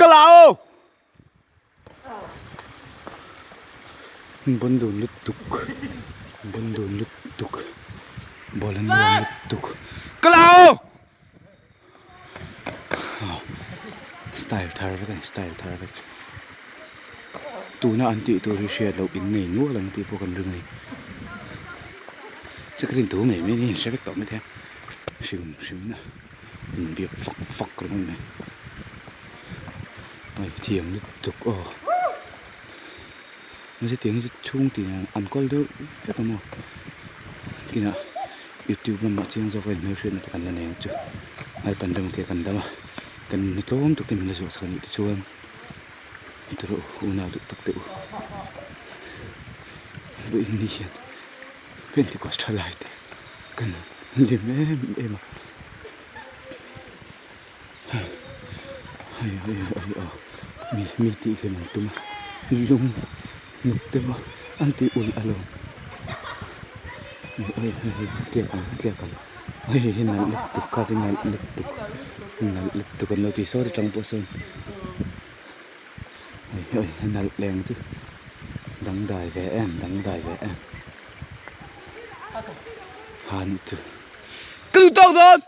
Kal au! Bon dun lutuk bon dun lutuk ball an nuam lutuk Kal au! Style thar vek a ni style thar vek tuna an tih tur hi hriat loh in nei nual ang tih pawh kan ring a ni secretary tu mai mai hi in hre vek tawh maithei a hrim hrim na inbiak fak fak ringawt mai hei thiam lutuk aw mahse tiang hi chu chhung tih an kawl deuh vek a maw kinah youtube lamah chiang zawk a in hmelhriatna te kan la nei ang chu lalpan reng te kan dam a kan nunna tlawm tak te min la zuah sak a nih te chuan tawrh u unau duh tak te u vawiin ni hian Pentecost thalai te kan hlim em em a hei hei hei hei aw mi mi tih hlim an tum a lung hnuk te pawh an tih ulh alawm hei hei hei tliak ang tliak ang hei hei hi nalh lutuk kha chu nalh lutuk nalh lutuk an lo ti sawn atang pawh sawn hei hei nalh leng chu dangdai ve em dangdai ve em ha nih chu ka duh tawk dawn.